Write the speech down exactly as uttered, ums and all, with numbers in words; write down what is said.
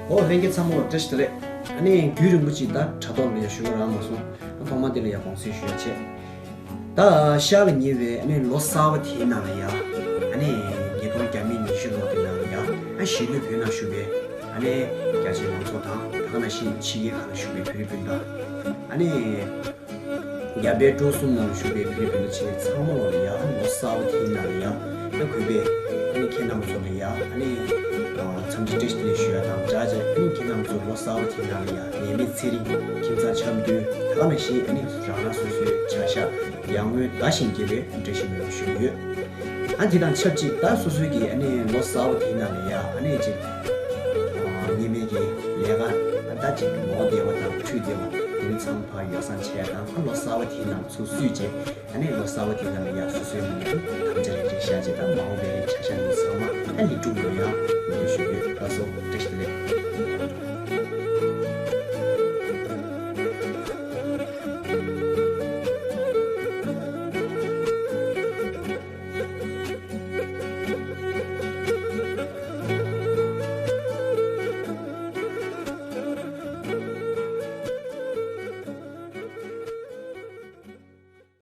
ཨོ་ལྷན་རྒྱས་ཚང་མ་ལ་བཀྲ་ཤིས་བདེ་ལེགས། ཨ་ནི་རྒྱུན་རིང་པོ་ཅིག་ད་དྲ་ཐོག་ལ་ཡ་ཞུ་གི་རག་མ་སོང་། ཨ་ཐོག་མ་དེ་ལ་ཡ་དགོངས་སེལ་ཞུ་ཡ་བྱས། ད་ཤར་ལ་ཉེ་བའི་ཨ་ནི་ལོ་གསར་པ་དེའི་ནང་ལ་ཡ། ཨ་ནི་ཉིས་སྟོང་བརྒྱ་མེད་ཉི་ཤུ་ལོ་དེ་ནང་ལ་ཡ། ཨ་གཞིས་ལུས་བོད་ནང་བཞུགས་པའི་ཨ་ནི་རྒྱ་ཆེའི་མང་ཚོགས་དང་། ད་ག་ནང་བཞིན་ཕྱི་རྒྱལ་ཁག་ལ་བཞུགས་པའི་བོད་རིགས་སྤུན་ཟླ། ཨ་ནི་རྒྱ་བལ་འབྲུག་གསུམ་ནང་བཞུགས་པའི་བོད་རིགས་སྤུན་ཟླ་ཆེ་ཚང་མ་ལ་ཡ། ཨ་ནི་ལོ་གསར་པ་དེའི་ནང་ལ་ཡ། ད་གུས་པས་ཨ་ནི་ཁྱེད་རྣམ་ཚོ་ལ་ཡ། ཨ་ནི་འཚམས་འདྲི་བཀྲ་ཤིས་བདེ་ལེགས་ཞུ་ཡ་དང་སྦྲགས་བྱས། ཨ་ནི་ཁྱེད་རྣམ་ཚོ་ལོ་གསར་པ་དེའི་ནང་ལ་ཡ། ནད་མེད་ཚེ་རིང་། ཁྱིམ་ཚང་འཆམ་མཐུན། ད་ག་ནང་བཞིན་ཨ་ནི་རང་རང་སོ་སོའི་བྱ་གཞག་ཡར་ངོའི་ཟླ་བཞིན་རྒྱས་པའི་བཀྲ་ཤིས་སྨོན་ལམ་ཞུ་གི་ཡོད། ཨ་དེ་དང་ཆབས་ཅིག་ད་སོ་སོའི་གི་ཨ་ནི་ལོ་གསར་པ་དེའི་ནང་ལ་ཡ། ཨ་ནི་ཅིག་ཨ་ཉེས་མེད་ཀྱི་ལས་ཀ་ད་ཅིག་མོ་བདེ་བ་དང་འཕྲུལ་བདེ་བ་དེ་ཚང་མ་ཕར་ཡོ་བསྲང་བྱས་དང་། ཨ་ལོ་གསར་པ་དེའི་ནང་ཚུར་བསུས་བྱས། ཨ་ནི་ལོ་གསར་པ་དེའི་ནང་ལ་ཡ་སོ་སོའི་མི་ཡང་དམ་བཅའ་རེ་རེ་བཞག་བྱས། ད་མ་འོངས་པའི་